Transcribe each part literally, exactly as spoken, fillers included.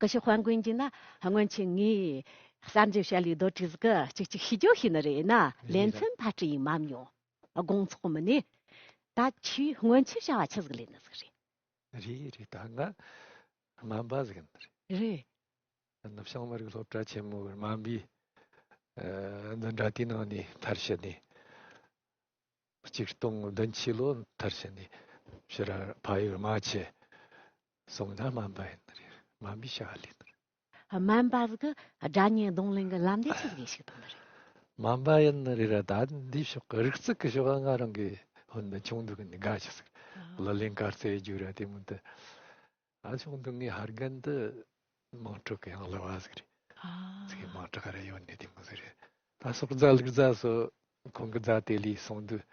སྐུ་ཞབས་དཔལ་མགོན་གྱིས་ན་སྔོན་ཆད་ངས་གསར་འགྱུར་བཤད་ལས་རྡོ་དྲིལ་ཟིག་གི་ཅིག་ཅིག་ཤེས་རྒྱུ་ཤེས་ནི་རེད་ན། ལེ་ཚན་ཕར་སྤྲོད་ཡིན་མ་མྱོང་། དགོངས་ཚོགས་མི་ནི། ད་ཁྱོས་སྔོན་ཆད་བྱ་བ་ཆི་ཟིག་ལས་ནི་ཟིག་རེད། རེད་རེད། ད་ང་སྨན་པ་ཟིག་ཡིན་ནི་རེད། རེད། ནུབ་བྱང་མི་རིགས་སློབ་གྲྭ་ཆེན་མོའི་སྨན་པའི་ཨ་འཛིན་གྲྭ་དེའི་ནང་ནས་མཐར་ཕྱིན་ནས། ཆིག་སྟོང་བདུན་ཅུ་ལོ་མཐར་ཕྱིན་ནས་ཕྱིར་ར་ཕ་ཡུལ་རྨ་ཆུ་སོང་ན་སྨན་པ་ཡིན་ནི་རེད། སྨན་པའི་བྱ་བ་ལས་ནི་རེད། སྨན་པ་ཟིག་གི་སྒྲ་སྙན་རྡུང་ལེན་གྱི་ལམ་དེ་ཆི་ཟིག་ཞིག་བཏང་ནི་རེད། སྨན་པ་ཡིན་ནི་རེད་ར། ད་འདིའི་ཕྱོགས་ཀྱི་རིག་རྩལ་གྱི་ཕྱོགས་ང་རང་གི་ཧོན་ད་ཆུང་དུས་ཀྱི་ནི་དགའ་ཞིག་ཟིག། ཨ། གླུ་ལེན་དཀར་རྩེ་རྒྱུག་ར་དེ་མོ་དེ། ཨ་ཆུང་དུས་ངའི་ཕ་རྒན་དེ་དམངས་ཁྲོད་ཀྱི་ཡང་གླུ་བ་ཟིག་རེད། ཨ། ཚིག་མང་དྲགས་ར་ཡོད་ནི་དེ་མོ་ཟིག་རེད། ད་ཟོག་རྫ་ལུག་རྫ་སོགས་ཁོང་གི་རྫ་དེ་ལས་སོང་དུས།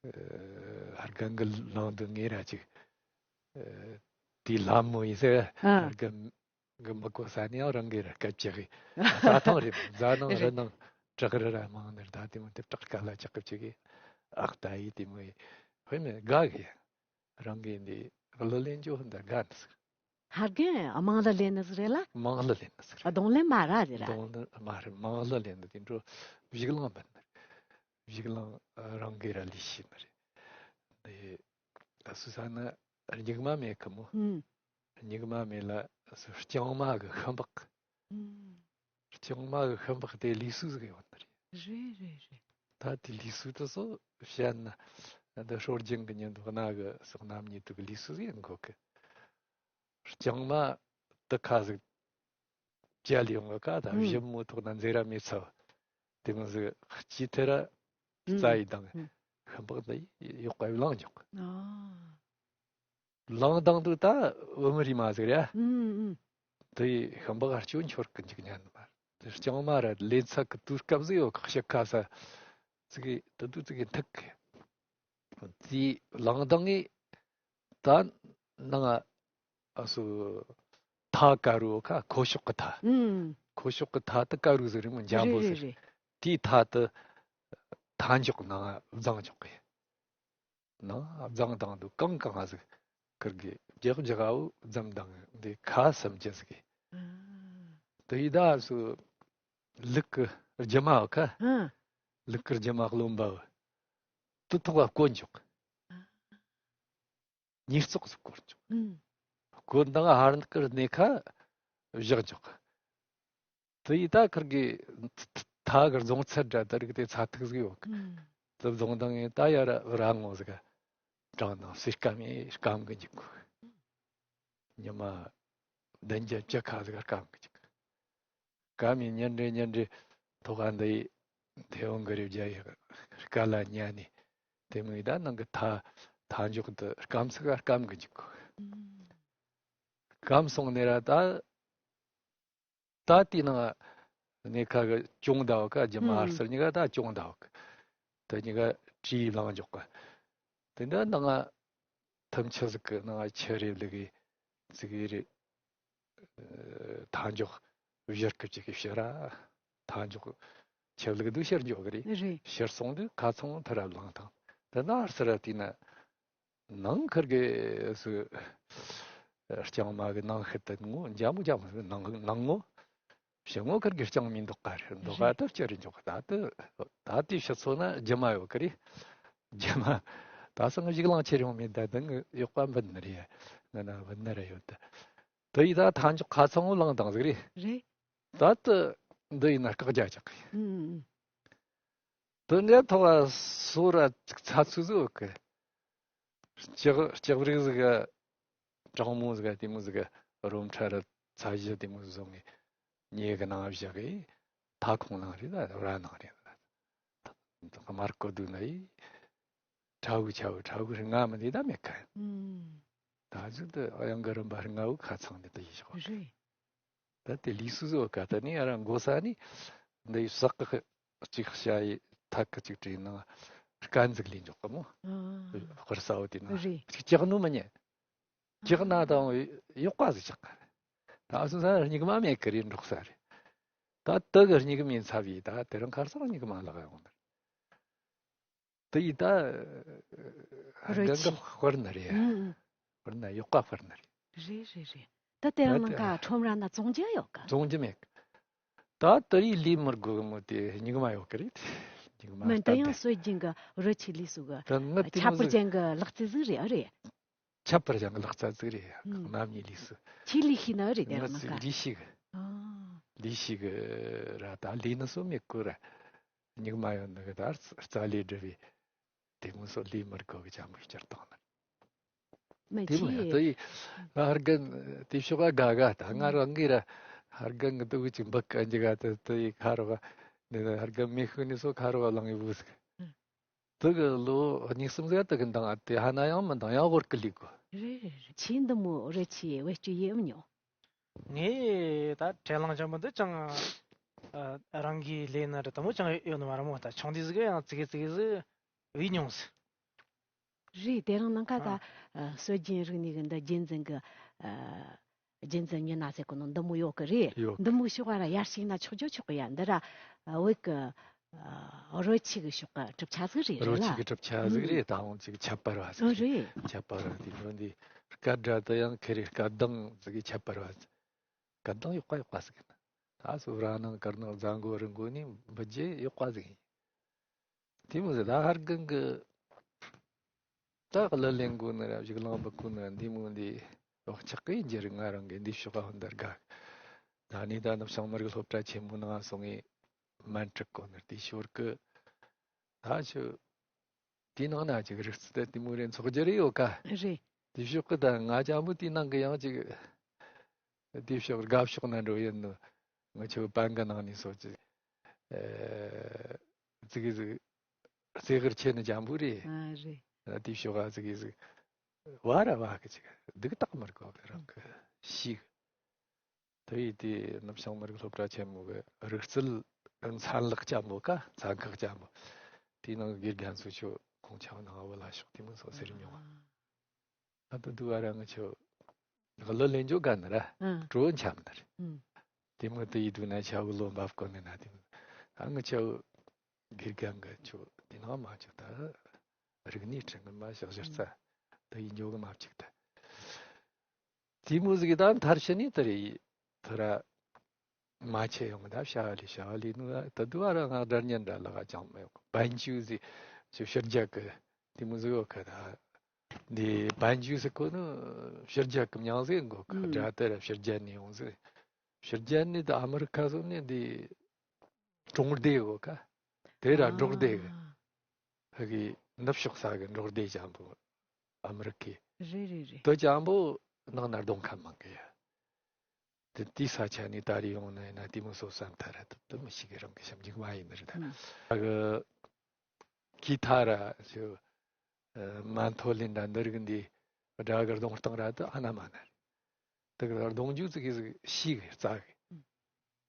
ཨ། ཕ་རྒན་གྱི་ལང་དུས་ངས་ར་ཅིག། ཨ། དེའི་ལྷ་མོ་ཡིན་ཟེར། ཨ། ཕ་རྒན་གི་མི་གོ་ས་ནས་ཡང་རང་གིས་ར་སྐད་ཆ་གི། རྩྭ་ཐང་རེད། རྫ་ནང་རི་ནང་བྲག་རི་ར་མང་ནི་རེད། ད་དེ་མོ་དེ་བྲག་དཀའ་ལ་ཅག་གི་ཅིག་གི། ཨག་ད་ཡི་དེ་མོ་ཡི་ཧོན་ནི་དགའ་གི། རང་གིས་འདི་གླུ་ལེན་རྒྱུ་ཧོན་ད་དགའ་ནི་ཟིག། ཕ་རྒན་དམངས་གླུ་ལེན་ནི་ཟིག་རེད་ལ། དམངས་གླུ་ལེན་ནི་ཟིག་རེད། རྡུང་ལེན་མ་ར་རེད་ར། རྡུང་ལེན་མ་རེད། དམངས་གླུ་ལེན་ནི་དེ་འགྲོ་བཞུགས་གླིང་འབུད་ནི་རེད། བཞུགས་གླིང་རང་གིས་ར་ལས་བྱས་ནི་རེད། འདི་ཨ་སུ་ས་ན་རྙིང་མ་མེད་གི་མོ། ཨུམ། རྙིང་མ་མེད་ལ་སུ་རྐྱང་མ་གི་ཤ་འབག། ཨུམ། རྐྱང་མ་གི་ཤ་འབག་དེ་ལུས་གསོ་ཟིག་ཡོད་ནི་རེད། རེད་རེད་རེད། ད་དེ་ལུས་གསོ་དེ་སོ་བཤད་ན། འདི་སྲོལ་རྒྱུན་གི་ཉིན་དུ་གནའ་གི་སོག་རྣམ་གཉིས་དུ་གི་ལུས་གསོ་ཟིག་ཡིན་དགོས་གི། རྐྱང་མ་དེ་ཁ་ཟིག་བཅད་ལས་ཡོང་གི་ཀ། ད་ཨུམ། གཞི་མོ་ཐོག་ན་འཛེར་ར་མེད་ཚ་བ་དེ་མོ་ཟིག་གཅིག་ཐེ་ར། ཨུམ། རྩྭ་ཡི་དང་ཨུམ། ཤ་འབག་དེ་ཡོག་པ་ལངས་འཇོག་གི། ཨ། ལངས་དང་དུ་ད་བུ་མོ་རི་མ་ཟིག་རེད། ཨུམ་ཨུམ། དེ་ཤ་འབག་ག་སྐྱོན་འཆོར་གི་འཇུག་ཉན་མ། དེ་རྐྱང་མ་ར་ལེན་ཚ་གི་དུས་སྐབས་ཟིག་ཡོད་གི། ཤི་ཁ་ས་ཟིག་གི་དུ་དུ་ཟིག་གི་ཐུག་གི། དེ་ལངས་དང་ངི་ད་ནང་ཨ་སུ་ཐ་དཀར་རུ་ཁ་ཁོ་ཤོག་གི་ཐ། ཨུམ། ཁོ་ཤོག་གི་ཐ་དེ་དཀར་རུ་ཟིག་རེད་མོ། འཇམ་པོ་རེད་ཟིག། རེད་རེད། དེའི་ཐ་དེ་ཐ་འཇོག་ནང་རྫང་འཇོག་གི། ནང་རྫང་དང་དུ་གང་གང་ཟིག་ཀིར་གི་རྒྱག་རྒྱག་འུ་རྫམ་དང་འདི་ཁ་སུམ་ཅུ་ཟིག་གི། ཨ། དེ་ཡི་ད་སུ་ལུག་གི་རྒྱུ་མ་བ་ཁ། ཨ། ལུག་གི་རྒྱུ་མ་རློན་པ་བ་དུ་ཐོག་བ་བསྐོལ་འཇོག། ཨ། ཉིས་བརྩེགས་སུ་བསྐོལ་འཇོག། ཨུམ། བསྐོལ་དང་ཧར་ནག་གི་སྣེ་ཁ་བཞག་འཇོག། དེ་ཡི་ད་ཁིར་གི་ཐ་གི་རྫོང་ཚད་འདྲ་དེ་རིགས་དེ་ཚ་ཐིག་ཟིག་ཡོད་གི། ཨུམ། དེ་རྫོང་དང་ངས་ད་ཡར་ར་ངོ་ཟིག་གྲང་དང་སེར་སྐམ་ཡེ་སྐམ་གི་འཇུག་གོ། ཉི་མ་བདུན་བརྒྱད་བཅུ་ཁ་ཟིག་སྐམ་གི་འཇུག་གི། སྐམ་ཡེ་ཉིན་རེ་ཉིན་རེ་ཐོག་ག་འདི་ཡི་ཐེ་བོང་གི་རེ་བརྒྱ་ཡི་དཀའ་ལ་ཉན་ནས། དེ་མོ་ཡི་ད་ནང་གི་ཐ་ཐ་མགྱོགས་དུ་སྐམ་ས་ག་སྐམ་གི་འཇུག་གོ། ཨུམ། སྐམ་སོང་ནས་ར་ད། ད་དེའི་ནང་སྣེ་ཁ་གི་གྱོང་ཟླ་བ་ཁ་རྒྱུ་མ་ཨུམ། ཟེར་གཉིས་ཀ་ད་གྱོང་ཟླ་བ་ཁ། དེ་གཉིས་ཀ་བྲིས་ལངས་འཇོག་གི། དེ་འདྲ་ནང་ཐུམ་ཆུ་ཟིག་གི་ནང་ཆུ་རེ་བླུག་གི་ཟིག་གི་རེ། ཐ་འཇོག་བཞུར་གི་བཅུག་གི་ཕྱིར་ར། ཐ་འཇོག་ཆུ་བླུག་དུས་ཕྱིར་འཇོག་གི་རེད། རེད། ཕྱིར་སོང་དུས་ཁ་ཚང་ཐུར་ར་ལངས་དང་། དེ་ན་ཨར་སི་ར་དེ་ན། ནང་ཁིར་གི་སུ་རྐྱང་མ་གི་ནང་ཤི་ཏི་ངོ་འཇམ་མོ་འཇམ་མོ་ནང་ནང་ངོ་ཕྱི་ངོ་ཁིར་གི་རྐྱང་མི་མདོག་ག་རེད། མདོག་ག་ད་བཅར་རེ་འཇོག་ད་དུ་ད་དེ་ཕྱི་ཚོ་ན་རྒྱུ་མ་ཡོད་གི་རེད། རྒྱུ་མ་ད་སང་བཞུགས་གླིང་ཁྱེར་ཡོང་མེད། ད་དུང་ཡོག་པ་འབུད་ནི་རེད། ང་ན་འབུད་ནི་རེད་ཡོད་ད། དེ་ཡི་ད་ཐ་འཇོག་ཁ་ཚང་ངོ་ལངས་དང་ཟིག་རེད། རེད། ད་དུ་འདི་ཡིན་ན་སྐག་རྒྱ་ཅག་གི། ཨུམ། དེ་ནས་ཐོག་སོ་ར་ཚ་ཚུ་ཟིག་ཡོད་གི། ལྕགས་ལྕགས་རིགས་ཟིག་ག་གྲང་མོ་ཟིག་ག་དེ་མོ་ཟིག་ག་རོམ་ཁྲ་ར་ཚ་གཞི་དེ་མོ་བཟུང་ངས་ཉེ་གི་ནང་བཞག་གི། ཐ་ཁོང་ནང་རེད་ད་ར་ནང་རེད་ད། དམར་ཀོ་དུ་ན་ཡི་ཁྲ་བུ་ཆ་བུ་ཁྲ་བུ་རིང་ང་མི་འདི་ད་མེད་ཁ། ཨུམ། ད་ཟིག་ཏུ་གཡང་གི་རིམ་པ་རིང་ང་བུ་ཁ་ཚང་འདི་ད་ཡི་ཞོག་རེད། ད་དེ་ལུས་སུ་བཟོ་ག་ད་ནི་ཨ་ར་མགོ་ས་ནི་འདི་ཡི་ཟག་གི་གཅིག་བྱ་ཡི་ཐག་གི་གཅིག་བྲིས་ནང་སྐད་འཛུགས་ལས་འཇོག་གི་མོ། ཨ། དཔེར་ས་བོ་དེ་ནང་རེད། གཅིག་ལྕགས་ནུ་མི་ཉན། ལྕགས་ན་དང་ཡོག་པ་ཟིག་ཆགས་ག་རེད། ད་སུ་ས་རྙིག་མ་མེད་གི་རེད། འབྲོག་ས་རེད། ད་དུ་གི་རྙིག་མ་ཡིན་ཚ་བའི་ད་དེ་རིང་ཁར་སང་རྙིག་མ་ལག་ཡོང་ནི་རེད། དེ་ཡི་ད་རོལ་རྒན་གི་ཆས་དཔེར་ན་རེད། ཨུ་ཨུ། དཔེར་ན་ཡོག་པ་དཔེར་ན་རེད། རེད་རེད་རེད། ད་དེ་རིང་ནངས་ཁ་ཁྲོམ་ར་ན་བཙོང་རྒྱུ་ཡོད་གི། བཙོང་རྒྱུ་མེད་གི། ད་དེ་ཡི་ལས་མི་དགོས་གི་མོ། དེ་སྨྱུག་མ་ཡོད་གི་རེད། སྨྱུག་མ་མིན། ད་ཡང་སྟབས་བདེ། སྲོལ་རྒྱུན་གི་རོལ་ཆས་ལས་སུ་གི། ད་ངི་དེ་ཁྱད་མོ་པར་ཟིག་ཅན་གི་ལག་རྩལ་ཟིག་རེད། ཨ་རེད། ཁྱད་པར་ཅན་གི་ལག་རྩལ་ཟིག་རེད། ཨང་། རྣམ་གཉིས་ལས་སུ། ཁྱེད་ལས་ཤེས་ནི་རེད། དེ་ངི་རིང་ནངས་ཟིག་ཁ་ལས་ཤེས་གི། ཨ། ལས་ཤེས་གི་ར། ད་ལས་ནི་སོ་མེད་གོ་ར། སྨྱུག་མ་ཡོད་ནི་གི་ད་རྩ་ལས་སྒྲུབ་བའི། དེ་མོ་སོ་ལས་མི་དགོས་གི་ཅང་མི་སྤྱིར་བཏང་ནི། མི་དེ་མོ་ཡ་ཆེ། དེ་ཡི་ཧར་རྒན་དེ་ཕྱོགས་ག་དགའ་ག། ད་ང་རང་གི་ར་ཧར་རྒན་གི་དུ་གི་ཅིག་འབུ་ག་འཇི་ག་དེ་དེ་ཡི་ཁ་རོག་ག་ནི་ཧར་རྒན་མི་ཤུ་ནི་སོ་ཁ་རོག་ག་ལང་ཡི་བུ་ཟིག། ཨང་། དུ་གི་ལོ་གཉིས་གསུམ་ཟིག་དུ་གི་འདང་ཨ། དེ་ཧ་ན་ཡང་མི་འདང་། ཡང་ཧོར་གི་ལས་གོ། རེད་རེད། ཁྱེད་འདི་མོ་རོལ་ཆས་བེད་སྤྱོད་ཡེ་ཨེ་མྱོང་། ངས་ད་དྲན་ལང་ཅན་པོ་འདི་ཅང་ཨ་རང་གི་ལས་ནི་རེད། དེ་མོ་ཅང་ཡོད་ནི་མ་རེད་མོ། ད་ཆུང་དུས་ཟིག་གི་ཡང་ཙི་གེ་ཙི་གེ་ཟིག་བེད་མྱོང་ཟིག། རེད། དེ་རིང་ནངས་ཁ་ད། ཨ། ཨ། སྲོལ་རྒྱུན་རིག་གནས་གི་འདི་རྒྱུན་འཛིན་གི། ཨ། རྒྱུན་འཛིན་མི་སྣ་ཟེར་གོ་ནོ་འདི་མོ་ཡོད་གི་རེད། ཡོད་གི། འདི་མོ་ཕྱོགས་ག་ར་ཡར་ཞུགས་ན་ཆོག་རྒྱུ་ཆོག་གི་ཡ། འདི་ར། ཨ། བོད་གི། ཨ། རོལ་ཆས་གི་ཕྱོགས་གི་གྲུབ་ཆ་ཟིག་རེད། རོལ་རེད་ཆས་ལ། གི་གྲུབ་ཆ་ཟིག་རེད། ཨང་། ད་འོང་ཅིག་ཁྱད་པར་བ་ཟིག་ཨ་རེད། རེད། ཁྱད་པར་བ་དེ་འོན་ཏེ་སྐད་སྒྲ་དེ་ཡང་ཁེ་རེ་སྐད་གདངས་ཟིག་གི་ཁྱད་པར་བ་ཟིག། སྐད་གདངས་ཡག་པ་ཡག་པ་ཟིག་ཡིན། ད་སོ་ར་ནང་དཀར་ནག་རྫ་མགོ་རི་མགོ་ནས་འབུད་རྒྱུ་ཡག་པ་ཟིག་ཡིན། དེ་མོ་ཟིག་ད་ཧར་རྒན་གི། ད་གླུ་ལེན་གོ་ནི་ར་གཞུག་ལམ་འབུད་གོ་ནི་ར་འདི་མོ་འདི་བག་ཆགས་གི་འགྱུར། ང་རང་གི་འདི་ཕྱོགས་ག་ཧོན་དར་ག། ད་ནི་ད་ནུབ་བྱང་མི་རིགས་སློབ་གྲྭ་ཆེན་མོ་ནང་སོང་ངས་སྨན་ཁྲིད་གོ་ནི་ར། དེ་ཞོར་གི་ད་ཆུ་དེ་ནང་ན་ཅིག་རིག་རྩལ་དེ་མོ་རེ་འཚོགས་རྒྱུ་རེ་ཡོད་ཀ། རེད། དེ་ཕྱོགས་གི་ད་ང་ཅང་པོ་དེ་ནང་གི་ཡང་ཅིག་དེ་ཕྱོགས་དགའ་ཕྱོགས་ན་འགྲོ་ཡིན་ནོ། ང་ཆུ་པན་གི་ནང་ནས་སོ་ཅིག་ཨེ་ཙི་གེ་ཟིག་རྩེ་གར་ཆེ་ནི་ཅང་པོ་རེད། ཨ་རེད། ཨ་དེ་ཕྱོགས་ག་ཙི་གེ་ཟིག་བ་ར་བ་གི་ཅིག་སྡུག་ཏག་མར་གོ་གི་རང་གི་ཤིག། དེ་ཡི་དེ་ནུབ་བྱང་མི་རིགས་སློབ་གྲྭ་ཆེན་མོ་གི་རིག་རྩལ་མཚན་ལག་ཅན་པོ་ཀ། མཚན་ཁག་ཅན་པོ། དེའི་ནང་གི་དགེ་རྒན་སུ་ཆོ་ཁོང་ཆ་ནང་བུ་ལ་ཤོག་དེ་མོ་སོ་ཟེར་མྱོང་། ཨ་ད་དུ་བ་ར་ང་ཆོ་གླུ་ལེན་འཇོག་ག་ནི་ར་ཨ་གྲོ་འཆམ་ནི་རེད། ཨ་དེ་མོ་དེ་ཡི་དུ་ན་ཆ་བུ་ལོ་འབབ་གོ་ནི་ན་དེ་མོ་ཨ་ང་ཆོ་དགེ་རྒན་གི་ཆོ་དེ་ནང་མ་ཆོ་ད་རིག་གནས་ཁྲིད་གི་མ་ཤག་ཞིར་ཚ་ད་ཡིན་འཇོག་གི་མ་བཅུག་ད། དེ་མོ་ཟིག་ད་མཐར་ཕྱིན་ནི་དེ་རེད། ཐུ་ར་མ་ཆེ་ཡོང་ད་བྱ་བ་ལས་བྱ་བ་ལས་ནུ་ད་དུ་བ་ར་ང་སྒྲ་སྙན་འདྲ་ལ་ག་ཅང་མེད། བན་ཆུ་ཟིག་ཆུ་ཕྱི་རྒྱལ་གི་དེ་མོ་ཟིག་ཡོད་ཁ། ད་འདི་བན་ཆུ་ཟིག་གོ་ནི་ཕྱི་རྒྱལ་གི་མྱང་ཟིག་གོ་ཁ། ཨུམ། སྒྲ་དེ་ར་ཕྱི་རྒྱལ་ནས་ཡོང་ཟིག། ཕྱི་རྒྱལ་ནས་ད་ཨ་མི་རི་ཁ་སོང་ནས་འདི་གྲོང་སྡེ་གོ་ཁ། དེ་ར་འབྲོག་སྡེ་གི། ཨ་ཧ་གི་ནུབ་ཕྱོགས་ས་གི་འབྲོག་སྡེ་ཅང་པོ་ཨ་མི་རི་ཀའི། རེད་རེད་རེད། དེ་ཅང་པོ་ནང་ན་སྡོད་མཁན་མང་གི་ཡ། དེ་དེའི་ས་ཆ་ནས་ད་རེས་ཡོང་ནི་ཡིན་ན་དེ་མོ་སོ་སོ་ཐ་ར་དུ་དུ་མི་ཤེས་གི། རང་གི་ཞབས་འཇུག་མ་ཡིན་ནི་རེད་ད། ཨུམ། ཨ་གི་ཁི་ཐ་ར་ཞུ་མ་མཐོ་ལེན་ད་འདི་རིགས་འདི་སྒྲ་གི་རྡུང་སྟངས་ར་དུ་ཨ་ན་མ་ན་རེད། དེ་གི་རྡུང་རྒྱུ་ཙི་གི་ཟིག་ཤེས་གི་རྩ་གི། ཨུམ།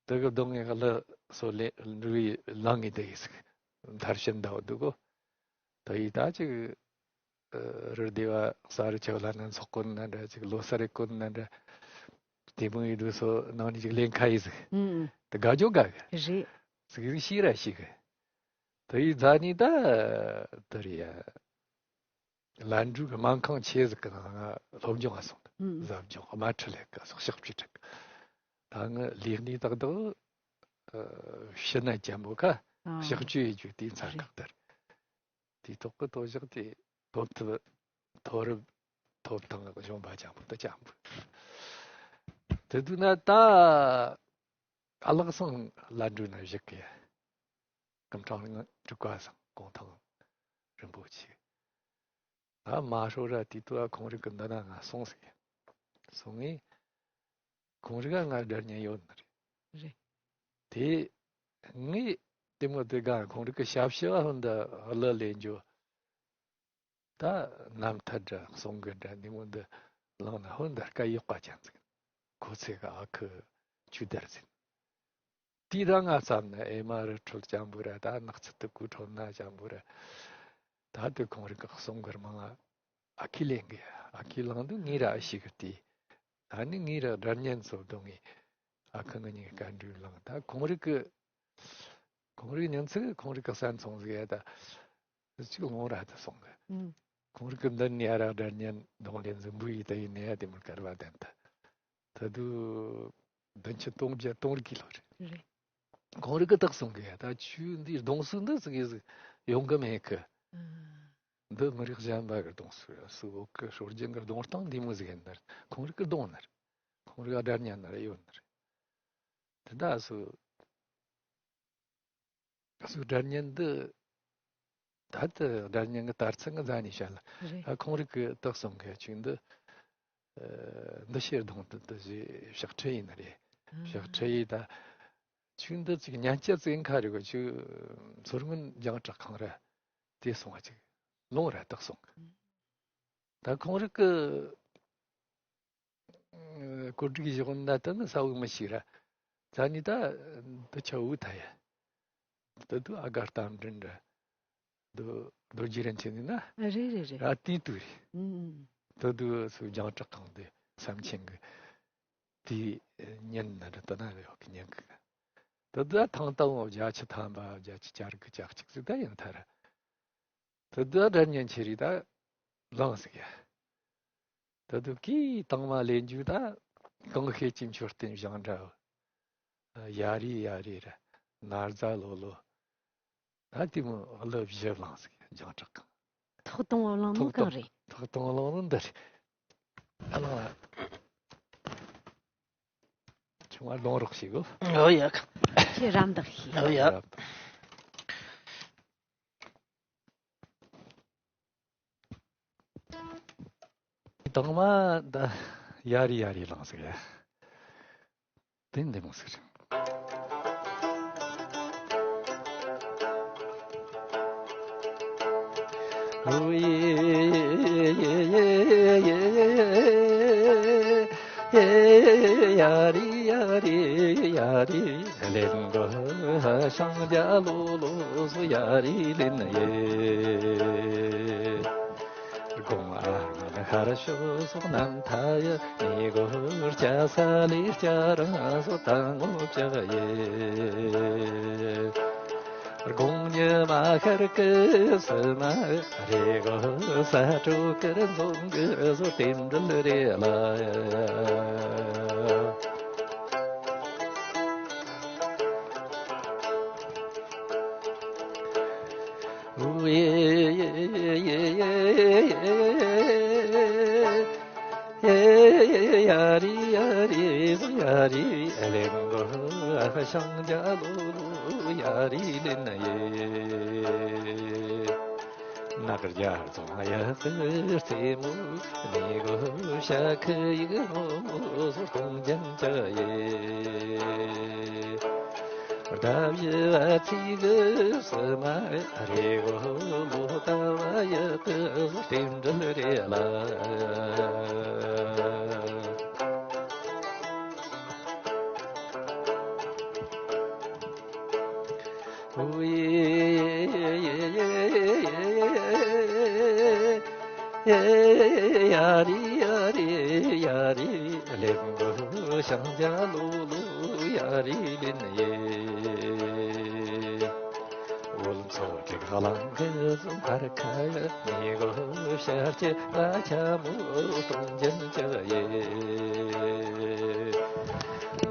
དེ་གི་རྡུང་ངེ་གི་གླུ་སོ་ལེ་འགྲུལ་བའི་ལང་ངེ་དེ་གི་ཟིག་མཐར་ཕྱིན་ད་འོ་འདུག་གོ། ད་ཡི་ད་ཅིག་ཨ་རི་སྡེ་བ་གསར་ཆགས་ལ་ནན་ཚོགས་གོ་ནན་འདྲ་ཅིག་ལོ་གསར་རེ་གོ་ནན་འདྲ། དེ་མོ་ཡི་དུ་སོ་ནང་ནས་ཅིག་ལེན་ཁ་ཡི་ཟིག། ཨུམ། དེ་དགའ་ཇོ་དགའ་གི། རེད། ཟིག་ཟིག་ཤེས་ར་ཤེས་གི། དེ་ཡི་རྫ་ནི་ད་དེ་རེད་ཡ། ལན་གྲུ་གི་སྨན་ཁང་ཆེ་ཟིག་གི་ནང་ང་སློབ་སྦྱོང་ང་སོང་། ཨུམ། ཟབ་སྦྱོང་དམར་ཁྲིད་ལས་ཀ་སོགས་ཕྱག་བྲིས་ཁྲིད། ད་ང་ལས་གནས་ཏག་ཏག་ཨ་ཕྱི་ནད་ཅན་པོ་ཁ། ཨ་གཤག་བཅོས་ཡེ་རྒྱུ་དེའི་མཚན་རེད། ཁག་དེར། དེའི་ཐོག་གི་དོ་བཞག་དེ་ཐོབ་ཐུབ་ཐོབ་རབ་ཐོབ་ཐང་གཞོན་པ་ཅན་པོ་ད་ཅན་པོ། དེ་དུས་ན་ད་ཨ་ལགས་སང་ལན་གྲུ་ན་བཞུགས་གི། སྐུ་ཕྲེང་དྲུག་པ་སང་གུང་ཐང་རིན་པོ་ཆེ། ད་མ་ཧྲོ་ར་དེ་དུས་ཨ་ཁོང་རིག་གི་འདི་ན་ང་སོང་ཟིག། སོང་ངས་ཁོང་རིག་ག་ང་སྒྲ་སྙན་ཡོད་ནི་རེད། རེད། དེ་ངས་དེ་མོ་དེ་ག་ཁོང་རིག་གི་ཞབས་ཕྱི་བ་ཧོན་ད་གླུ་ལེན་རྒྱུ། ད་རྣམ་ཐར་འདྲ་གསུང་གི་འདྲ་འདི་མོ་འདི་བླངས་ན་ཧོན་ད་སྐད་ཡག་པ་ཅན་ཟིག། ཁོ་ཚེ་ག་ཨ་ཁུ་ཆུ་དར་ཟིན། དེ་རང་ང་བསམ་ན་ཨེ་མ་རི་ཁྲོད་ཅན་པོ་ར་ད་ནགས་ཚལ་དུ་གུ་ཁྲོད་ན་ཅན་པོ་ར། ད་དེ་ཁོང་རིག་གི་གསུང་གི་མང་ང་ཨ་ཁི་ལེན་གི། ཨ་ཁི་ལང་དུ་ངའི་ར་ཨ་ཞིག་གི་དེ། ད་ནི་ངའི་ར་སྒྲ་སྙན་སོ་དོ་ངའི་ཨ་ཁི་ང་གཉིས་ཀ་འགྲུལ་ལང་། ད་ཁོང་རིག་གི་ཁོང་རིག་ཉིན་ཚིག་ཁོང་རིག་གི་གསན་སོང་ཟིག་ཡ། ད་ཅིག་ལོང་ར་ད་སོང་གི། ཨུམ། ཁོང་རིག་གི་འདི་ནས་ཡ་ར་སྒྲ་སྙན་གདོང་ལེན་ཟིག་འབུ་ཡི་ད་ཡིན་ནས་ཡ་དེ་མོ་དཀར་བ་ལྡན་ད། ད་དུང་བདུན་ཅུ་དོན་བརྒྱད་དོན་དགུ་ལོ་རེད། རེད། ཁོང་རིགས་གིས་ད་གསུང་གི་ཡ། ད་ཁྱོད་འདི་རྡུང་སྲོལ་འདི་ཟིག་གི་ཟིག་ཡོང་གི་མེད་གི། ཨ། འདི་མི་རིགས་གཞན་པ་གི་རྡུང་སྲོལ་རེད། སུ་བོད་གི་སྲོལ་རྒྱུན་གི་རྡུང་སྟངས་འདི་མོ་ཟིག་ཡིན་ནི་རེད། ཁོང་རིགས་གིས་རྡུང་ནི་རེད། ཁོང་རིགས་སྒྲ་སྙན་ནི་རེད། ཡོད་ནི་རེད། དེ་ད་སུ་སུ་སྒྲ་སྙན་འདི། ད་ལྟ་སྒྲ་སྙན་གི་དར་ཚད་ང་རྫ་ནས་བཤད་ལ། རེད། ཨ། ཁོང་རིགས་གིས་ད་གསུང་གི་ཡ། ཁྱོད་འདི། ཨ། འདི་ཕྱིར་རྡུང་དུ་འདི་ཞེས་ཕྱག་ཁྲིད་ཡིན་ནི་རེད། ཨ། ཕྱག་ཁྲིད་ཡིན་ད། ཁྱོད་འདི་ཅིག་ཉན་ཆ་ཙིག་ཁ་རེད་གོ། ཁྱོད་མཚོ་སྔོན་རྒྱང་བསྒྲགས་ཁང་ར་དེ་སོང་བ་ཅིག་ལོངས་ར་ད་གསུང་གི། ད་ཁོང་རིགས་གིས་གོ་སྒྲིག་བཞག་ན་ད་ནི་ས་བོ་མི་ཤེས་ར། རྫ་ནས་ད་འདི་ཆ་བོ་ད་ཡ། ད་དུང་ཨ་དགའ་རྟ་མགྲིན་ར། རྡོ་རྡོ་རྗེ་རིན་ཆེན་ཡིན་ན། རེད་རེད་རེད། ཨ། དེ་དུས་རེད། ཨུ། ཨུ། ད་དུང་སུ་རྒྱང་བསྒྲགས་ཁང་དེ་བསམ་ཆེན་གི་དེ་ཉན་ན་ར། ད་ན་རེ་ཡོད་གི་ཉན་གི། ད་དུང་ཐང་ཏང་བོ་བརྒྱད་ཅུ་ཐམ་པ་བརྒྱད་ཅུ་གྱ་དགུ་གྱ་གཅིག་ཟིག་ད་ཡིན་ཐལ་ར། ད་དུང་སྒྲ་སྙན་ཆེ་རིགས་ད་ལངས་ཟིག་ཡ། ད་དུང་གི་དང་མ་ལེན་རྒྱུ་ད་གང་ཤེས་ཀྱི་མཆོད་རྟེན་བཞེངས་འདྲ། ཡ་རི་ཡ་རི་ར། ན་རྫ་ལོ་ལོ། ད་དེ་མོ་གླུ་བཞི་བླངས་ཟིག་རྒྱང་བསྒྲགས་ཁང་། ཐོག་དང་པོ་བླངས་ནོ་ཐོག་གང་དང་རེད། ཐོག་དང་པོ་བླངས་ནོ་འདི་རེད། ཨ་ལ། ཆུང་བ་ལོང་རོགས་ཞིག་གོ། ཨོ་ཡ། ཁྱེད་རམ་འདེགས་ཤིག་ཨོ་ཡ། རབ། དང་མ་ད་ཡ་རི་ཡ་རི་བླངས་ཟིག་ཡ། དེ་འདི་མོ་ཟིག་རེད། ཡ་རི་ཡ་རི་ཡ་རི་ལེན་གོ། ཤང་རྒྱ་ལོ་ལོ་སུ་ཡ་རི་ལེན་ཡེ། དགོང་ཨ་ཧར་ཤོ་སོགས་ནམ་ཐ་ཡ་མི་གོ། སྐྱ་ས་ལི་སྐྱ་རང་སོ་ད་ངོ་བྱ་ཡེ། དགོང་ཉི་མ་ཤར་གི་སི་མ་རེ་གོ། ས་དྲོ་ཀར་འཛོམས་གི་སོ་རྟེན་འབྲེལ་རེ་ལ། ཡ་རི་ཡ་རི་ཟུ་ཡ་རི་ལེན་གོ། ཤང་རྒྱ་ལོ་ལོ་ཡ་རི་ལེན་ཡེ། ནག་རྒྱ་རྫོང་ཡ་ཀི་རྩེ་མོ་ནི་གོ། ཤ་ཁི་ཡིག་མོ་སོ་ཁོང་ཅན་ཅ་ཡེ། ཟླ་བཞི་བ་ཚིག་གི་སི་མ་རེ་གོ། ལོ་ཟླ་བ་ཡི་གི་རྟེན་འབྲེལ་རེ་ལ། ཡ་རི་ཡ་རི་ཡ་རི་ལེན་གོ། ཤང་རྒྱ་ལོ་ལོ་ཡ་རི་ལེན་ཡེ། འོལ་མཚོ་དྲེག་གླང་གི་ཟུང་ཁར་ཁ་ཡ་མི་གོ། ཤར་གྱི་ར་ཆ་མོ་སྟོང་ཅན་ཅ་ཡེ།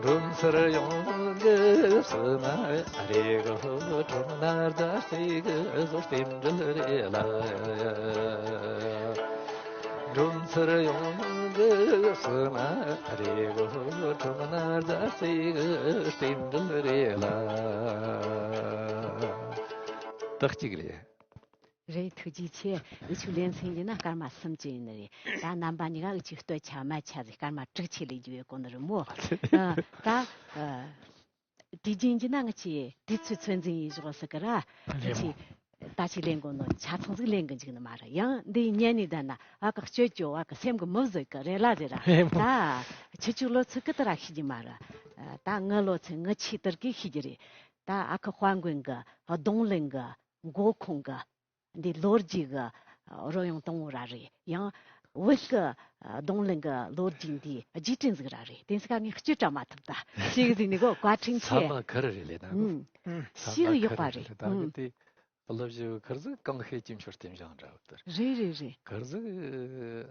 འགྲོ་འཚར་ཡོང་གི་སི་མ་རེ་གོ། ཁྲོམ་ན་རྫ་རྩེ་གི་ཟོ་རྟེན་འབྲེལ་རེ་ལ། འགྲོ་འཚར་ཡོང་གི་སི་མ་རེ་གོ། ཁྲོམ་ན་རྫ་རྩེ་གི་རྟེན་འབྲེལ་རེ་ལ། དག་ཅིག་རེད། རེད། ཐུགས་རྗེ་ཆེ། འུ་ཆོའི་ལེ་ཚན་གྱི་ན་སྐར་མ་གསུམ་ཅན་ཡིན་ནི་རེད། ད་རྣམ་པ་གཉིས་ཀ་འུ་ཆོའི་སྟོད་ཆ་སྨད་ཆ་ཟིག་སྐར་མ་དྲུག་ཅན་ལས་རྒྱུ་ཡོད་གོ་ནི་རེད་མོ། ཨ། ད། ཨ། དུས་རྒྱུན་གྱི་ན་ང་ཆོའི་དུས་ཚོད་ཚོད་འཛིན་ཡེ་ཞོག་ཟེར་གི་ར། རེད་མོ། ང་ཆོས་ད་ཅི་ལེན་གོ་ནོ་ཆ་ཚང་ཟིག་ལེན་གི་འཇུག་ནི་མ་རེད། ཡང་འདི་ཉན་ནས་བསྡད་ན་ཨ་ཀ་སྤྱོད་སྤྱོད་ཨ་ཀ་སེམས་གི་མི་བཟོད་གི་རེད་ལ་རེད་ར། རེད་མོ། ད་ཁྱེད་ཆོ་ལོ་ཚོད་གི་དེ་ར་ཤེས་ཀྱི་མ་རེད། ད་ངའི་ལོ་ཚོད་ངའི་ཆེས་དེར་གི་ཤེས་ཀྱི་རེད། ད་ཨ་ཁུ་དཔལ་མགོན་གི་རྡུང་ལེན་གི་མགོ་ཁུངས་གི་འདི་ལོ་རྒྱུས་གི་རོལ་དབྱངས་དང་པོ་ར་རེད། ཡང་བོད་གི་རྡུང་ལེན་གི་ལོ་རྒྱུས་འདི་རྗེས་དྲན་ཟིག་ར་རེད། དེ་ཟིག་ག་ངས་སྤྱོད་བྲ་མ་ཐུབ། ད་ཞིག་ཟིག་ནི་གོ་བཀའ་དྲིན་ཆེ། ས་མ་ཁུར་རེད་ལེ་ད། ཨུམ། ཞིག་ཡོད་པ་རེད། ད་གི་དེ་གླུ་བཞི་ཁུར་ཟིག་གང་ཤེས་ཀྱི་མཆོད་རྟེན་བཞེངས་འདྲ་བོ་དེར། རེད་རེད་རེད། ཁུར་ཟིག་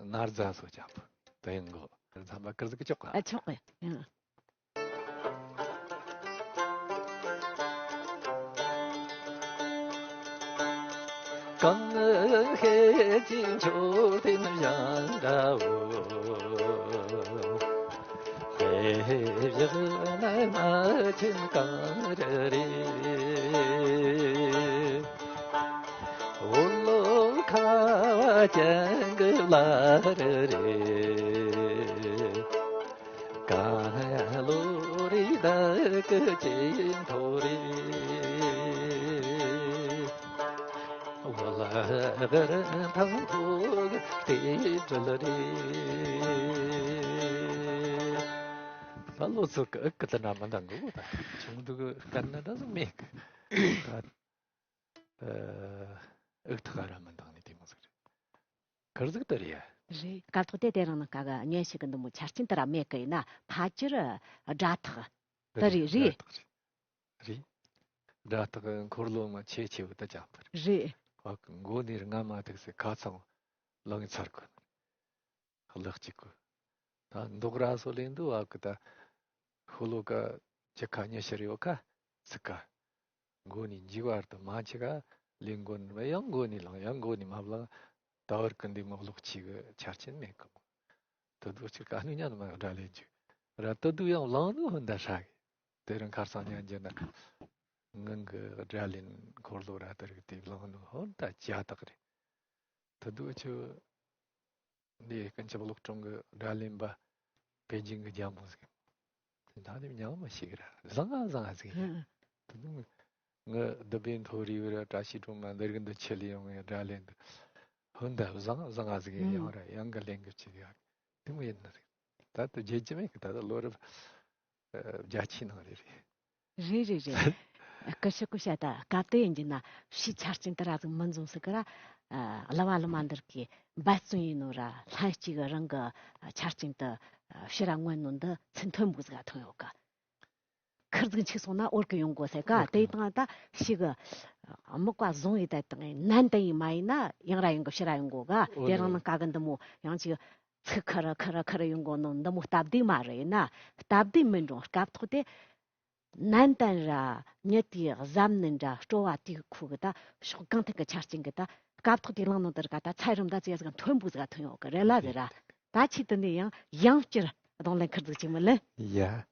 ན་རྫ་སོ་ཅམ་པོ་དེ་ཡིན་གོ། ཁར་ཚང་མ་ཁར་ཟིག་ཆོག་ག་ཨ། ཆོག་གི། ཡང་། གང་ཤེས་ཀྱི་མཆོད་རྟེན་བཞེངས་འདྲ་བོ། དཔེ་བཞག་ན་མ་ཆེན་གངས་རི་རེད། འོ་ལོ་ཁ་བ་ཅན་གྱི་བླ་རི་རེད། གང་ལོ་རེ་བདག་གི་ཇེ་མཐོ་རེད། བླ་རི་ཐང་ཐོག་གི་རྟེན་འབྲེལ་རེད། ད་ལོ་ཚོད་ཀྱི་ཨུ་ཀི་དེ་འདྲ་མི་འདང་གི་ད་ཆུང་དུ་གི་དཀའ་ན་འདྲ་ཟིག་མེད་གི། ད་ཨ་ཨུག་ཐག་ར་མི་འདང་ནི་དེ་མོ་ཟིག་རེད། ཁར་ཟིག་དེ་རེད་ཡ། རེད། སྐབས་ཐོག་དེ་དེ་རིང་ནངས་ཀ་གི་བརྙན་ཤེལ་གི་འདི་མོ་ཆ་རྐྱེན་དེ་ར་མེད་གི། ཡིན་ན་ཕལ་ཆེར་སྒྲ་ཐག་དེ་རེད། རེད། རེད། སྒྲ་ཐག་རེད། སྒྲ་ཐག་འཁོར་ལོ་མ་ཆེ་ཆེ་བོ་དེ་ཅང་དེ་རེད། རེད། བ་གི་མགོ་ནས་རྔ་མ་ཐུག་སའི་ཁ་ཚང་ལངས་ཚར་གི། ལག་གཅིག་གི། ད་མདོག་ར་སོ་ལེན་དུ་བ་གི་ད་ཤོ་ལོ་ཀ་ཅི་ཁ་ཉི་ཤར་ཡོད་ཁ་ཚིག་ཁ། མགོ་ནས་མཇུག་བར་དུ་མ་ཆི་ཁ་ལེན་དགོ་ནི་ཡང་མགོ་ནས་ལངས་ཡང་མགོ་ནས་མ་བླངས། ད་བར་གི་འདི་མོ་ལོག་ཆི་གི་ཆ་རྐྱེན་མེད་གི། དུ་དུ་ཅིག་ག་ནུ་ཉན་མ་སྒྲ་ལེན་རྒྱུ་ར་དུ་དུ་ཡང་བླངས་ནུ་ཧོན་ད་ཧྲ་གི། དེ་རིང་ཁར་སང་ཉན་རྒྱུ་ན་ངང་གི་སྒྲ་ལེན་འཁོར་ལོ་ར་དེ་རིགས་དེ་བླངས་ནུ་ཧོན་ད་ཅ་དག་རེད། དུ་དུ་ཆུ། འདི་ཀུན་ཁྱབ་གློག་གྲོང་གི་སྒྲ་ལེན་པ་པེ་ཅིང་གི་རྒྱལ་མོ་ཟིག། དེ་ད་ནི་མྱང་མ་ཤེས་གི་ར། བཟང་ང་བཟང་ང་ཟིག་ཡིན། ཨ། དེ་ནི་ངི་བདུད་བྷེ་མཐོ་རིས་བུ་ར་བཀྲ་ཤིས་སྒྲོལ་མ་འདིར་གི་འདི་ཆེད་ལས་ཡོང་ངེ་སྒྲ་ལེན་འདི། ཧོན་ད་བཟང་ང་བཟང་ང་ཟིག་ཡིན། ཨ། ཡང་ར་ཡང་གི་ལེན་གི་ཅིག་ཡ། དེ་མོ་ཡིན་ན་ཟིག། ད་དུ་བརྗེད་རྒྱུ་མེད་གི། ད་ད་ལོ་རབས་ཨ་བརྒྱད་ཅུའི་ནང་རེད་རེད། རེད་རེད་རེད། སྐུ་ཞབས་སྐུ་ཞབས་ད་སྐབས་དེ་ཡིན་རྒྱུ་ན་ཕྱིའི་ཆ་རྐྱེན་དེ་ར་ཟིག་མི་འཛོམས་ཟིག་གི་ར། ཨ་གླུ་བ་གླུ་མ་འདི་རིགས་ཀྱིས་འབད་བརྩོན་ཡས་ནོ་ར་ལྷན་སྐྱེས་གི་རང་གི་ཆ་རྐྱེན་དེ་ཕྱིར་ར་མངོན་ནོ་འདི་ཚུལ་མཐོན་པོ་ཟིག་ག་ཐོན་ཡོད་གི། ཁུར་ཟིག་འཆུག་སོང་ན་འོར་གི་ཡོང་གོ་ཟེར་ག། འོར་གི་དེ་ཡོང་། དང་ད་ཕྱི་གི་སྨུག་པ་བཟུང་ཡས་ད་དང་ནན་ཏན་ཡས་མ་ཡས་ན་ཡང་ར་ཡོང་གི། ཕྱིར་ར་ཡོང་གོ་ག། འོ་དེ་རང་ནང་ཀ་གི་འདི་མོ་ཡང་ཅིག་ཚིག་ཁ་ར་ཁ་ར་ཁ་ར་ཡོང་གོ་ནོ་འདི་མོ་སྟབས་བདེ་མ་རེད། ཡིན་ན་སྟབས་བདེ་མིན་རུང་སྐབས་ཐོག་དེ་ནན་ཏན་ར་མྱི་དེའི་གཟབ་ནན་ར་སྤྲོ་བ་དེའི་ཁུག་གི་ད་ཕྱོགས་གང་ཐད་ཀྱི་ཆ་རྐྱེན་གི་ད་སྐབས་ཐོག་དེ་བླངས་ནོ་དེ་རིགས་ག་ད་ཚད་རིམ་ད་ཙི་ཡ་ཟིག་མཐོན་པོ་ཟིག་ག་ཐོན་ཡོད་གི་རེད་ལ། ཟེར་ར། ད་ཆེད་དུ་ནས་ཡང་ཡང་བསྐྱར་རྡུང་ལེན་ཁུར་ཟིག་ཅིག་མི་ལེན། ཡ།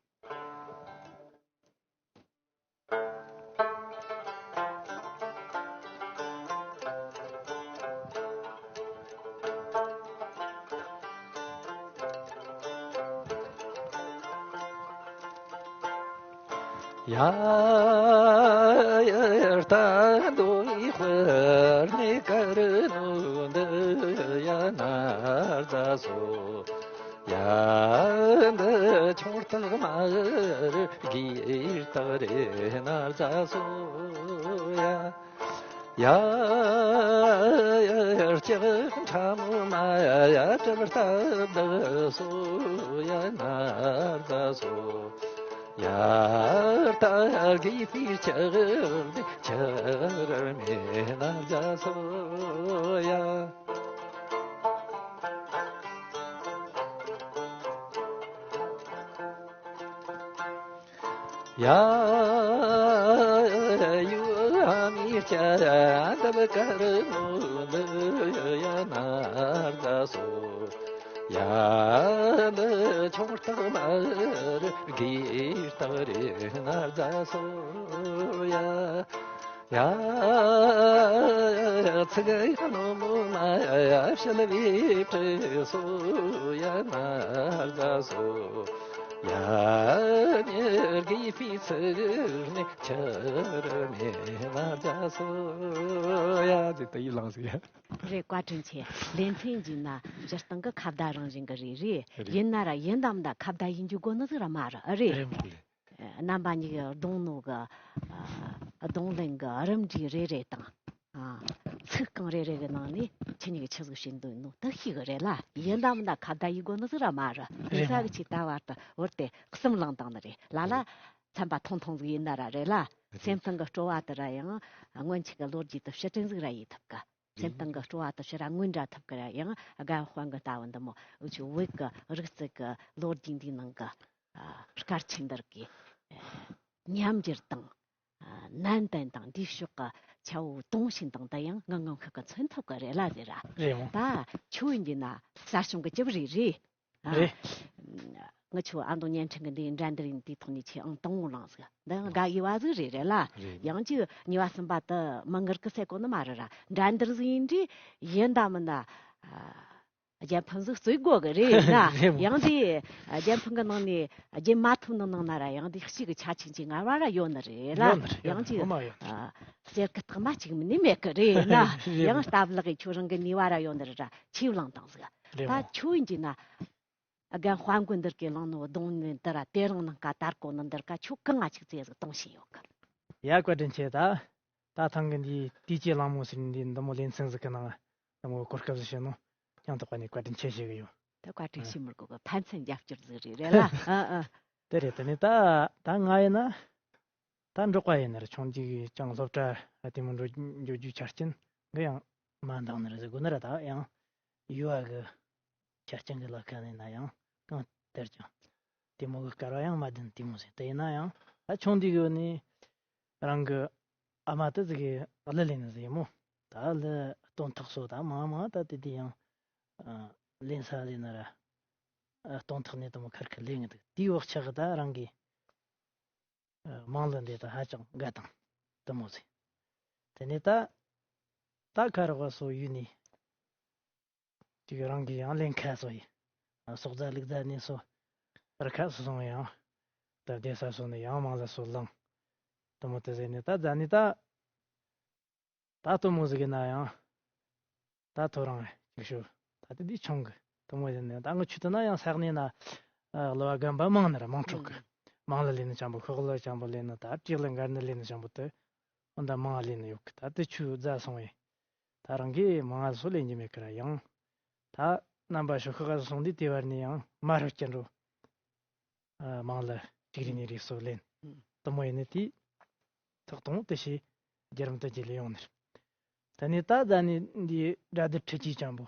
ཡ་ཡ་ད་འདོད་ཡི་དཔེར་ནས་དཀར་ནོ་འདི་ཡ་ན་རྫ་སོ། ཡ་འདི་ཆུང་རྟགས་མ་རེད་རྒས་རྟགས་རེད་ན་རྫ་སོ་ཡ། ཡ་ཡ་ལྕགས་ཕྲ་མོ་མ་ཡ་གྲིབ་སྟབས་བདག་སོ་ཡ་ན་རྫ་སོ། ཡ་ད་དགོས་པའི་ལྕགས་ནི་ཆར་མེད་ན་རྫ་སོ་ཡ། ཡ་ཡུ་ཨ་མི་ཅ་འདབ་དཀར་མོ་འདི་ཡ་ན་རྫ་སོ། ཡ་འདི་ཆུང་རྟགས་མ་རེད་རྒས་རྟགས་རེད་ན་རྫ་སོ་ཡ། ཡ་ཚིག་རྣོ་མོ་མ་ཡ་ཕྱལ་བའི་བྲེ་སོ་ཡ་ན་རྫ་སོ། ཡ་ཉེར་དགོས་པའི་ཚིག་ནི་ཆར་མེད་ན་རྫ་སོ་ཡ། ཟེར་ད་ཡིད་ལངས་ཟིག་ཡ། རེད། བཀའ་དྲིན་ཆེ། ལེ་ཚན་རྗེས་ན་སྤྱིར་བཏང་གི་ཁ་བརྡ་རང་བཞིན་གི་རེད་རེད། རེད། ཡིན་ན་ར་ཡིན་དམ་ད་ཁ་བརྡ་ཡིན་རྒྱུ་དགོས་ནི་ཟིག་ར་མ་རེད། ཨ་རེད། རེད་མོ་རེད། རྣམ་པ་གཉིས་ཀྱི་རྡུང་ནོ་གི་ཨ་རྡུང་ལེན་གི་རིམ་གྲས་རེ་རེ་དང་། ཨ་ཚིག་རྐང་རེ་རེ་གི་ནང་ནས་ཁྱེད་གཉིས་ཀྱིས་ཆི་ཟིག་བྱེད་འདོད་ནོ་དེ་ཤེས་གི་རེད་ལ། ཡིན་དམ་ད་ཁ་བརྡ་ཡེད་དགོས་ནི་ཟིག་ར་མ་རེད། རེད་ས་གི་ཆེ་ད་བར་དུ་བོར་ཏེ་གསུམ་བླངས་བཏང་ནི་རེད་ལ་ལ། རེད། ཚན་པ་ཐུང་ཐུང་ཟིག་ཡིན་ན་ར་རེད་ལ། རེད། སེམས་གཏིང་གི་སྤྲོ་བ་དེ་ར་ཡང་སྔོན་ཆད་གི་ལོ་རྒྱུས་དེ་ཕྱིར་དྲན་ཟིག་ར་ཡེད་ཐུབ་གི། སེམས་གཏིང་གི་སྤྲོ་བ་དེ་ཕྱིར་ར་ངོས་འདྲ་ཐུབ་ཀི་ར། ཡང་རྒན་དཔལ་མགོན་ལྟ་བུ་འདི་མོ་འུ་ཆོ་བོད་ཀྱི་རིག་རྩལ་གྱི་ལོ་རྒྱུས་འདིའི་ནང་གི་ཨ་སྐར་ཆ་འདི་རིགས་ཀྱི་ཨ་ཉམས་འགྱུར་དང་ཨ་ནན་ཏན་དང་འདིའི་ཕྱོགས་ཀྱི་ཆ་བོ་དུང་ཞེན་དང་འདི་ཡང་ངང་ངམ་ཤུགས་ཀྱིས་མཚོན་ཐུབ་ཀི་རེད་ལ་ཟེར་ར། རེད་མོ། ད་ཁྱོད་ཡིན་གྱི་ན་གསར་བྱུང་གི་ལྕགས་རི་རེད། ཨ། རེད། ང་ཆོ་ཨ་མདོ་བརྙན་འཕྲིན་གྱི་འདིའི་འགྲན་བསྡུར་ཡིན་དུས་ཐོག་ནས་ཆེས་ཨང་དང་པོ་བླངས་ཟིག་འདི་ཡང་དགའ་འོས་པ་ཟིག་རེད་རེད་ལ། རེད། ཡང་ཅིག་གཉིས་པ་གསུམ་པ་དེ་མི་ངར་གི་ཟེར་གོ་ནི་མ་རེད་ར། འགྲན་བསྡུར་ཟིག་ཡིན་དུས་ཡིན་ད་མིན་ད། ཨ། རྒྱལ་ཕམ་ཟིག་རྩོད་དགོས་གི་རེད་ན། རེད་མོ། ཡང་དེ་རྒྱལ་ཕམ་གི་ནང་ནས་རྒྱལ་མ་ཐུབ་ནི་ནང་ན་ར་ཡང་དེ་གཅིག་གི་ཆ་ཆེན་གྱི་ངར་བ་ར་ཡོད་ནི་རེད་ལ། ཡོད་ནི་རེད། ཡང་ཅིག་ངོ་མ་ཡོད་ནི་རེད། ཨ། གསེར་གི་རྟགས་མ་གཅིག་མིན་ནི་མེད་གི་རེད་ན། རེད་མོ། ཡང་སྟབས་ལེགས་ཡིན་ཁྱོད་རང་གི་ནུས་པ་ར་ཡོད་ནི་རེད་ར། ཆེས་བླངས་བཏང་ཟིག་རེད་མོ། ད་ཁྱོད་ཡིན་གྱི་ན། རྒན་དཔལ་མགོན་འདིར་གི་བླངས་ནོ་རྡུང་ལེན་འདི་ར་དེ་རིང་ནངས་ཀ་དར་གོ་ནི་འདིར་ཀ་ཁྱོད་གང་ང་ཅིག་ཙེ་ཟིག་གཏོང་བཞིན་ཡོད་གི། ཡ་བཀའ་དྲིན་ཆེ། ད་ད་ཐེངས་གི་འདི་དུས་ཀྱི་གླེང་མོ་ཟེར་འདི་འདི་མོ་ལེ་ཚན་ཟིག་གི་ནང་འདི་མོ་གོ་སྐབས་ཟིག་བྱིན་ནོ་སྙིང་ཐག་པ་ནས་བཀའ་དྲིན་ཆེ་ཞུ་གི་ཡོད། ད་བཀའ་དྲིན་ཆེ་མི་དགོས་གི། ཕན་ཚུན་རྒྱབ་སྐྱོར་ཟིག་རེད་རེད་ལ། ཨ་ཨ། དེ་རེད། དེ་ནས་ད་ད་ང་ཡིན་ན། ད་འབྲོག་པ་ཡིན་ན་ར་ཆུང་དུས་ཀྱང་སློབ་གྲྭ་ཨ་དེ་མོ་འགྲོ་འགྱོ་རྒྱུའི་ཆ་རྐྱེན་གི་ཡང་མ་འདང་ནི་རེད་ཟེར་དགོས་ནི་ར། ད་ཡང་ཡུལ་བ་གི་ཆ་རྐྱེན་གི་ལ་ཁ་ནས་ན་ཡང་གང་ལྟར་ཀྱང་དེ་མོ་གི་སྐལ་བ་ཡང་མ་ལྡན་དེ་མོ་ཟེར། དེ་ཡིན་ན་ཡང་ད་ཆུང་དུས་གི་ནས་རང་གི་ཨ་མ་དེ་ཟིག་གི་གླུ་ལེན་ནི་ཟིག་ཡིན་མོ། ད་གླུ་སྟོན་ཐོག་སོ་ད་མང་མང་ད་དེ་དུས་ཡང་ཨ་ལེན་ས་ལེན་ན་ར་ཨ་སྟོན་ཐོག་ནས་དེ་མོ་ཁར་ཁར་ལེན་གི་འདུག་དེའི་བག་ཆགས་གི་ད་རང་གི་དམངས་གླུ་འདི་དག་ཧ་ཅང་དགའ་དང་དུ་མོ་ཟིག་དེ་ནས་ད་ད་ཁ་རོག་སོ་ཡུལ་ནས་ཅིག་རང་གི་ཡང་ལེན་ཁ་སོ་ཡི་སོག་རྫ་ལུག་རྫ་ནས་སོ་རི་ཁ་སོ་སོང་ཡང་ད་བདེ་ས་སོ་ནས་ཡང་དམངས་གླུ་སོ་ལང་དུ་མོ་དེ་ཟེར་ནས་ད་རྫ་ནས་ད། ད་དུ་མོ་ཟིག་ཡིན་ན་ཡང་ད་ཐོ་རངས་ཅིག་ཤོད། ད་དེ་དུས་ཆུང་གི་དུ་མོ་ཡིན་ནས་ད་ངི་ཆུ་དུ་ན་ཡང་ས་གནས་ན་གླུ་བ་རྒན་པ་མང་ནི་ར་མང་འཕྲོག་གི། དམངས་གླུ་ལེན་ནི་ཅང་པོ་ཤོག་གླུ་ཅང་པོ་ལེན་ནི་ད་བྲིས་གླུ་མགར་གླུ་ལེན་ནི་ཅང་པོ་དེ་འོ་ད་མང་ལེན་ནི་ཡོད་གི། ད་དེ་ཆུ་རྫ་སོང་བས་ད་རང་གིས་མང་ང་སོ་ལེན་གྱི་མེད་གི་ར། ཡང་ད་རྣམ་པ་ཤོག་ཤོག་ག་སོང་དུས་དེ་བར་ནས་ཡང་མ་རུ་སྐྱེ་འགྲོ། ཨ་དམངས་གླུ་གཅིག་རེ་གཉིས་རེ་སོ་ལེན། ཨང་། དུ་མོ་ཡིན་ནི་དེ་ཐོག་དང་དེ་ཤེས་རྒྱུ་རམ་དུ་རྒྱུ་ལས་ཡོང་ནི་རེད། ད་ནི་ད་ད་ནི་འདི་དགྲ་སྡེ་ཁྲི་ཆུ་ཅང་པོ།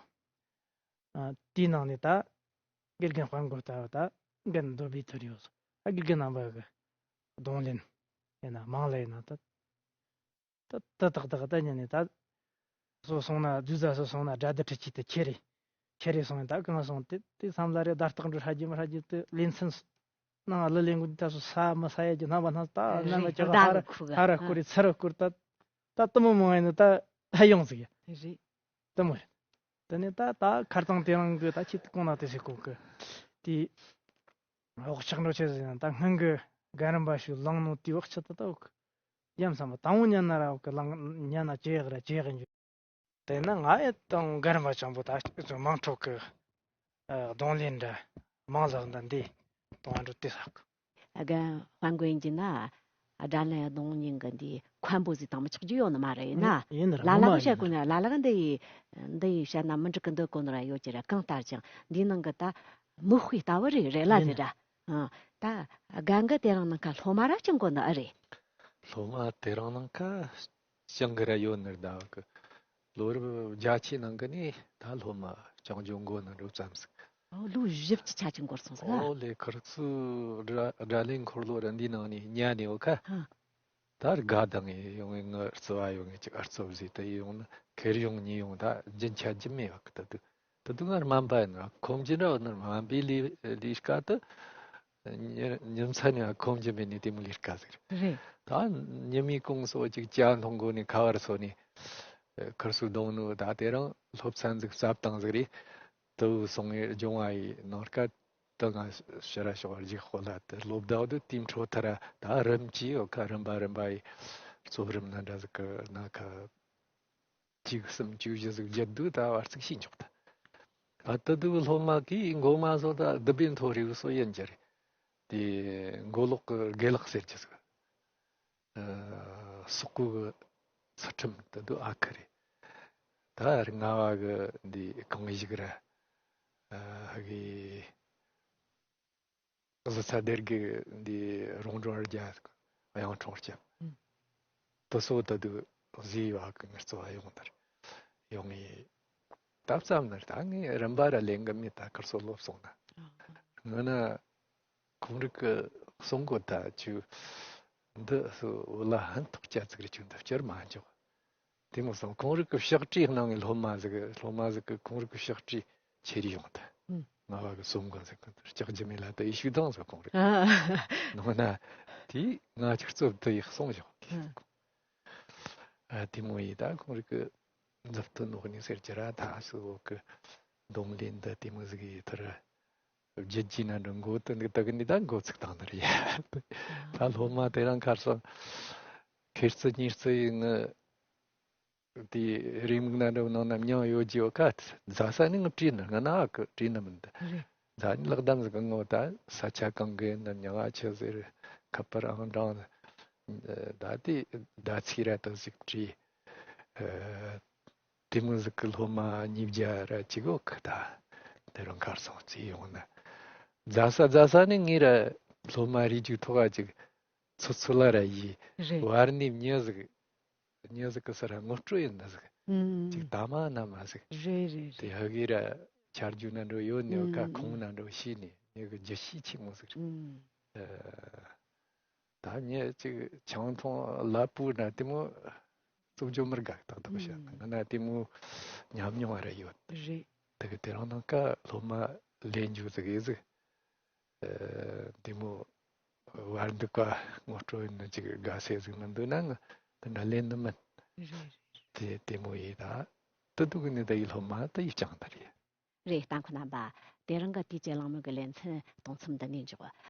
ཨ་དེའི་ནང་ནས་ད་དགེ་རྒན་དཔལ་མགོན་ལྟ་བུ་ད་རྒན་འདོད་པའི་ཐུར་ཡོད་སོ། ཨ་དགེ་རྒན་རྣམ་པ་གི་རྡུང་ལེན་ཡིན་ན་དམངས་གླུ་ཡིན་ན་ད། ད་ད་ཏག་ཏག་ད་ཉན་ནས་ད། སོ་སོང་ན་རྫུས་ཟ་སོ་སོང་ན་དགྲ་སྡེ་ཁྲི་ཆུ་དེ་ཁྱེར་རེ། ཁྱེར་རེ་སོང་ནས་ད་གང་སོང་དེ་དེ་བསམ་ལ་རེ་བརྡ་རྟགས་འགྲོ་ཧྲ་རྒྱུ་མ་ཧྲ་རྒྱུ་དེ་ལེན་ཚུན་སོ། ནང་ལ་ལེན་གོ་ད་སོ་ས་མི་ས་ཡ་རྒྱུ་རྣམ་པ་སྣ་ད་རྣམ་པ་ཅི་ཧ་ར་ཧ་ར་བསྐུར་རེ་ཚུར་ར་བསྐུར་ད། ད་དུ་མོ་མང་ཡིན་ནི་ད་ཧ་ཡོང་ཟིག་ཡ། རེད། དུ་མོ་རེད། དེ་ནས་ད་ད་ཁར་ཙང་དེ་རང་གི་ད་ཁྱེད་གོང་ན་དེ་ཟེར་གོ་གི། དེ། འོག་ཆག་འགྲོ་ཆེ་ཟིན་ད་སྔོན་གི་རྒན་རིམ་པ་ཞིག་ལང་ནོ་དེ་འོག་ཆག་ད་ད་འོག་ཡམ་བསམ་པ་དང་བོ་ཉན་ན་ར་འོག་གི་ལང་ཉན་ན་ཇེ་ཡག་ར་ཇེ་ཡག་འཇུ། དེ་ན་ང་ཡི་དང་རྒན་རིམ་པ་ཅང་པོ་ད་ཅིག་ཙམ་མང་ཕྲོག་གི་རྡུང་ལེན་འདྲ་མང་ལག་འདྲ་འདི་གཏོང་འགྲོ་དེ་ཟག་རྒན་དཔལ་མགོན་གྱི་ན། དགྲ་ལན་གདོང་ཉིན་གི་འདི་མཁན་པོ་ཟིག་དང་མི་ཆོག་རྒྱུ་ཡོད་ནི་མ་རེད་ཡིན་ན། ཡིན་ནི་ར་ལ་ལ་ངོ་མ་གི་བཤད་ཡིན་གོ་ནི་ར་ལ་ལ་གི་འདི་ཡི་འདི་ཡི་བཤད་ན་མི་འགྲིག་གི་འདོད་གོ་ནི་ར་ཡོད་ཀྱི་ར། གང་ལྟར་ཀྱང་འདིའི་ནང་གི་ད་མིག་དཔེ་ལྟ་བུ་རེད་རེད་ལ་ཡིན་ཟེར་ར། ཨ་ད་རྒན་གི་དེ་རིང་ནངས་ཁ་སློབ་མ་ར་བྱུང་གོ་ནི་ཨེ་རེད། སློབ་མ་དེ་རིང་ནངས་ཁ་བྱུང་གི་ར་ཡོད་ནི་ར་ད་གི། ལོ་རབས་བརྒྱད་ཅུའི་ནང་གི་ནས་ད་སློབ་མ་བྱུང་འཇོག་འགོ་ནི་འགྲོ་ཙམ་ཟིག་ཨོ་ལོ་བཞི་བཅུ་ཆ་ཅིག་འགོར་སོང་ཟིག་ཨོ་ལེ་ཁིར་ཚོའི་དགྲ་དགྲ་ལན་འཁོར་ལོ་ར་འདིའི་ནང་ནས་ཉལ་ནས་ཡོད་ཁ། ཧ། ད་དགའ་དང་ངས་ཡོང་ངས་ངི་རྩི་བ་ཡོང་ངས་ཅིག་ཨར་ཚོ་བཟོས་ཏེ་ཡོང་ན་ཁེར་ཡོང་ཉེ་ཡོང་ད་རྒྱུན་ཆད་རྒྱུ་མེད་བ་གི། ད་དུ་ད་དུ་ངར་སྨན་པ་ཡིན་ན་ཁོམ་གྱི་འདྲ་བ་ནར་སྨན་པའི་ལས་ལས་ཀ་དུ་ཉི་ཉིན་མཚན་ནས་ཁོམ་གྱི་མེད་ནས་དེ་མོ་ལས་ཀ་ཟིག་རེད། རེད། ད་ཉི་མའི་གུང་སོ་ཅིག་ཅ་འཐུང་དགོས་ནས་ཁ་བར་སོ་ནས་ཁིར་སུ་གདོང་ནུ་ད་དེ་རིང་སློབ་ཚན་ཟིག་བསབ་བཏང་ཟིག་རེད། དུ་སོང་ངས་སྦྱོང་བ་ཡི་ནང་སྐད་དུ་ང་ཕྱི་ར་ཤོག་རྒྱུག་ཧོ་ལ་དུ་སློབ་ཟླ་བ་དུ་དེའི་འཕྲོ་ཐར་ད་རིམ་གྱིས་ཡོད་ཁ་རིམ་པ་རིམ་པ་ཡི་གཙོ་རིམ་ན་འདྲ་ཟིག་གི་ན་ཁ་གཅིག་གསུམ་བཅུ་བཞི་ཟིག་བརྒྱད་དུ་ད་བར་ཚིག་ཤེས་འཇོག་ད། ད་དུ་དུ་སློབ་མ་གིས་མགོ་མ་བཟོ་ད་དུ་བིན་ཐོ་རིག་སོ་ཡན་གྱི་རེད། དེ་མགོ་ལོག་གི་དགེ་ལགས་ཟེར་གྱི་ཟིག་ཨ་སོག་པོ་གི་ཚུལ་ཁྲིམས་དེ་དུ་ཨ་ཁུ་རེད། ད་རིག་ང་བ་གི་འདི་གང་ཞིག་ར་ཨ་གི་གཟི་ཚ་སྡེར་གི་འདི་རོང་འབྲོག་རྒྱ་གཡང་འཕྲོང་རྐྱབ། ཨུ། དུ་སོ་དུ་དུ་གཟི་བ་གི་ངར་ཚོ་བ་ཡོང་དར། ཡོང་ངེ་ད་བརྩམས་ནི་རེད། ད་ངས་རིམ་པ་ར་ལེན་གི་མེད། ད་ཁིར་སོ་ལོ་སོང་ན། ང་ན་ཁོང་རིག་གི་གསུང་གོ་ད་ཅུ་འདི་སུ་བོད་ལ་ཧན་ཐོག་ཅ་ཟིག་རེད། ཅུ་འདི་བསྐྱུར་མ་འཇོག་དེ་མོ་སོང་། ཁོང་རིག་གི་ཕྱག་བྲིས་གནང་ངེ་སློབ་མ་ཟིག་སློབ་མ་ཟིག་གི་ཁོང་རིག་གི་ཕྱག་བྲིས་ཁྱེར་ཡོང་ད། ང་བ་གི་སོམ་གང་ཟིག་གི་ལྕགས་ཀྱི་མེ་ལ་ད་ཡེ་ཤུ་དང་ཟིག་ཁོང་རིག་ནང་ན་དེ་ང་ཅིག་རྩོད་དུ་ཡག་སོང་བཞག་ཨ་དེ་མོ་ཡིན། ད་ཁོང་རིག་གི་མཛུབ་ཏུ་ནོག་ནི་ཟེར་གྱི་ར། ད་སུ་བོ་གི་སྡོམ་ལེན་འདི་དེ་མོ་ཟིག་ཡིན་ཐར་བརྒྱུད་ཀྱི་ན་འགྲོ་མགོ་དུ་འདུག་ད་གི་ནི་ད་མགོ་ཚུགས་བཏང་ནི་རེད། ད་སློབ་མ་དེ་རང་ཁར་སང་ཁེར་རྩི་གཉིས་རྩི་ཡིན་ནི། དེ་རེའུ་མིག་ན་འདྲ་བོ་ནང་ན་མྱིང་ཡོད་རྒྱུ་བ་ཁ་མཛའ་ས་ནི་ང་བྲིས་ནི། ང་ན་ཨ་ཁུ་བྲིས་ནི་མིན་ད། རེད། མཛའ་ནི་ལག་བསྡམས་ཟིག་ངོ་ད་ས་ཆ་གང་གི་ན་མྱིང་ཨ་ཆི་ཟེར་ཁ་པར་ཨང་གྲངས་ད་དེ་ཟླ་ཚིག་ར་ཏོ་ཟིག་བྲིས། ཨ་དེ་མོ་ཟིག་གི་སློབ་མ་ཉིས་བརྒྱ་ར་ཅིག་ཡོད་གི། ད་དེ་རང་ཁར་སང་བརྩིས་ཡོང་ན་མཛའ་ས་མཛའ་ས་ནི་ངའི་ར་སློབ་མ་རིགས་རྒྱུད་ཐོག་ག་ཅིག་ཚོ་ཚོ་ལ་ར་ཡི་རེད། བར་ནས་མྱི་ཟིག་མྱི་ཟིག་གི་སར་ངོ་སྤྲོད་ཡིན་ན་ཟིག་ཨུམ། ཅིག་ད་མ་ན་མ་ཟིག་རེད་རེད་དེ་རེད། ཧ་གི་ར་ཆ་རྒྱུ་ན་འགྲོ་ཡོད་ནས་ཨུམ། ཁ་ཁོང་ན་འགྲོ་ཤེས་ནས་མྱི་གི་འཇུ་ཤེས་ཆེ་མོ་ཟིག་ཨུམ། ཨ་ད་མྱི་ཅིག་ཆང་འཐུང་ལ་པུ་ན་དེ་མོ་རྩུབ་སྦྱོར་མི་དགའ་ཏག་ཏག་བཤད་ན། ང་ན་དེ་མོ་ཉམས་མྱོང་ར་ཡོད། རེད། དེ་གི་དེ་རང་ནང་ཀ་སློབ་མ་ལེན་རྒྱུ་ཟིག་ཡིན་ཟིག་ཨ་དེ་མོ་བར་འདུག་ག་ངོ་སྤྲོད་ཡིན་ན་ཅིག་དགའ་སེ་ཟིག་མི་འདུག་ན་ང་དེ་འདྲ་ལེན་ནི་མིན། རེད་རེད། དེ་དེ་མོ་ཡིན་ད། དེ་འདུག་གི་ནི་ད་ཡི་སློབ་མ་ད་ཡི་ཅང་ད་རེད། རེད། ལྟ་མཁན་རྣམ་པ། དེ་རིང་གི་དུས་ཀྱི་གླེང་མོལ་གྱི་ལེ་ཚན་གཏོང་མཚམས་འདི་ནས་འཇོག